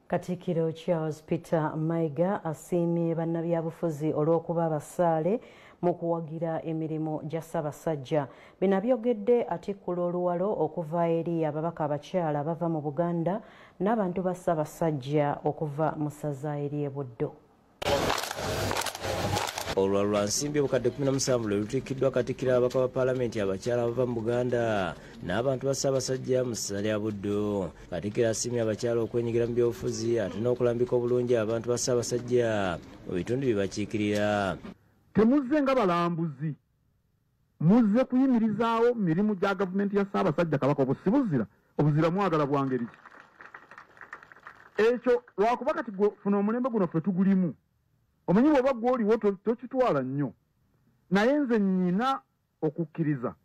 Katikkiro Charles Peter Mayiga asiimye bannabyabufuzi olw'okuba abasaale mu kuwagira emirimu gya Ssaabasajja. Bino abyogedde atikkula oluwalo okuva eri ababaka abakyala abava mu Buganda n'abantu ba Ssaabasajja okuva mu ssaza ery'e Buddu. Olwalo lwa nsimbi obukadde 17 lwe lutikkiddwa Katikkiro ababaka ba Paalamenti abakyala abava mu Buganda n'abantu ba Ssaabasajja mu ssaza lya Buddu. Katikkiro asiimye abakyala okwenyigira mu byobufuzi ate n'okulambika obulungi abantu ba Ssaabasajja mu bitundu bye bakiikirira. Temuzze nga balambuzi, muzze kuyimirizaawo mirimu gya gavumenti ya Ssaabasajja Kabaka. Obusibuzira obuzira mwagala bwa ngeri ki? Ekyo lwakuba kati funa omulembe guno ffe tugulimu. Omanyi bw'oba gw'oliwo tokitwala nnyo, naye nze nnyina okukkiriza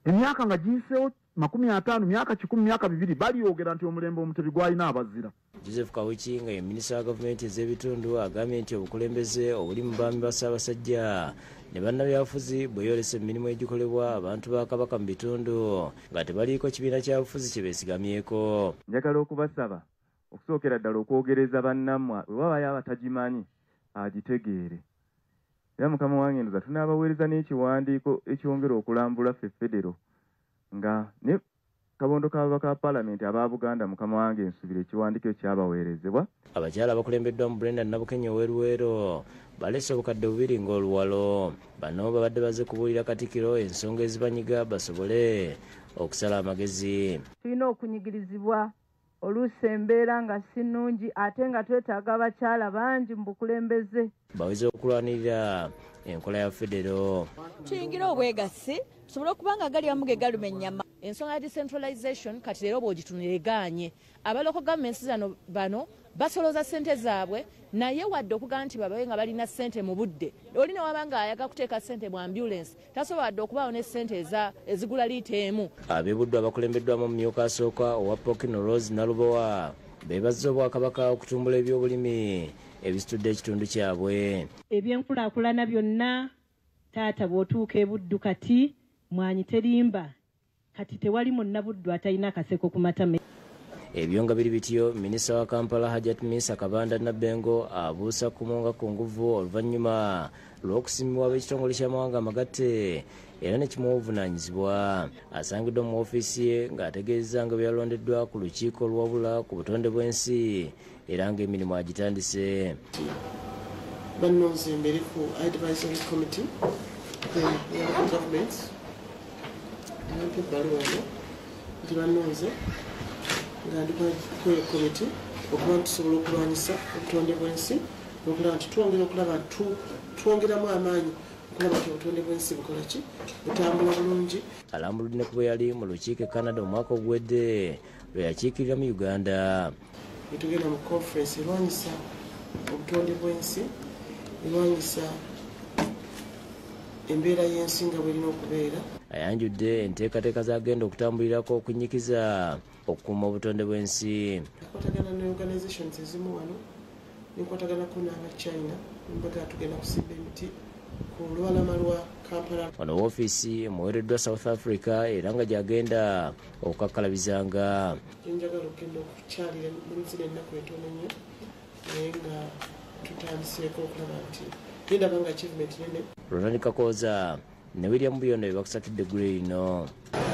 emyaka nga giyiseewo 50, myaka 100, myaka 200 balyogera nti omulembe Omutebi gwalina abazira. Joseph Kawuki nga ye minisita wa gavumenti ez'ebitundu agambye nti obukulembeze obuli mu baami ba Ssaabasajja ne bannabyabufuzi bweyolesa emirimu egikolebwa abantu ba Kabaka mu bitundu nga tebaliiko kibiina kya bufuzi kye beesigamyeko. Njagala okubasaba okusookera ddala okwogereza bannammwe, bwe wabayo abatagimanyi agitegeere. Era mukama wange ndoza tunaabaweereza n'ekiwandiiko ekyongera okulambula ffe federo nga ne kabondo k'ababaka ba Paalamenti aba Buganda. Mukama wange nsubira ekiwandiiko ekyabaweerezebwa. Abakyala abakulembeddwamu Brenda Nabukenya ow'e Luweero baleese obukadde 2 ng'oluwalo. Bano babadde bazze kubuulira Katikkiro ensonga ezibanyiga basobole okusala amagezi. Tulina okunyigirizibwa, oluusi embeera nga si nnungi, ate nga twetaaga abakyala bangi mu bukulembeze. Baweze okulwanirira enkola ya federo. Tuyingire obwegassi tusobole okuba nga gali amu ge galuma ennyama. Ensonga ya decentralization kati leero bw'ogitunula egaanye. Aba local governments zano bano basoloza ssente zaabwe, naye wadde okugamba nti bababe nga balina ssente mu budde, oli ne waba nga ayaga kuteeka ssente mu ambulance tasobola wadde okubaawo ne ssente ezigula liita emu. Ab'e Buddu abakulembeddwamu omumyuka asooka owa Pokino Rose Nalubowa beebazza Obwakabaka okutumbula ebyobulimi ebisitudde ekitundu kyabwe. Ebyenkulaakulana byonna taata, bw'otuuka e Buddu kati mwanyi terimba, kati tewali munnabuddu atalina akaseko ku matama. Ebyo nga biri bityo, minisita wa Kampala Hajat Minsa Kabanda Nabbengo abuusa kumonga ku nguvu oluvannyuma lw'okusimibwa ab'ekitongole ky'amawanga amagatte era ne kimuwa obuvunaanyizibwa. Asangiddwa mu ofiisi ye ng'ategeeza nga bwe yalondeddwa ku lukiiko oluwabula ku butonde bw'ensi era ng'emirimu agitandise. Bannonze mbere ku advisory committee the local governments, bampa ebbaluwa eno nti bannonze nga ndi kweyo committee okuba nti tusobola okulwanyisa obutonde bw'ensi n'okulaba nti twongera okulaba twongeramu amaanyi okulaba nti obutonde bw'ensi bukola ki, butambula bulungi. Alambuludde ne ku bwe yali mu lukiiko e Canada omwaka oguwedde lwe yakiikirira mu Uganda. Netugenda mu conference erwanyisa obutonde bw'ensi, erwanyisa embeera y'ensi nga bwerina okubeera. Ayanjudde enteekateeka z'agenda okutambulirako okunyikiza okukuuma obutonde bw'ensi. Nkwatagana ne organizations ezimu wano, nenkwataganako n'Abachina, mbaga tugenda kusimba emiti ku lubalama lwa Kampala. Wano woofiisi emuweereddwa South Africa era nga gy'agenda okukakkalabizanga. Njagala okugenda okukyalira mu zino ennaku entono ennyo, naye nga tutandiseeko okulaba nti nindaba nga achievement nene. Ronald Kakooza ne William Buyondo be bakusatudde eggulire lino.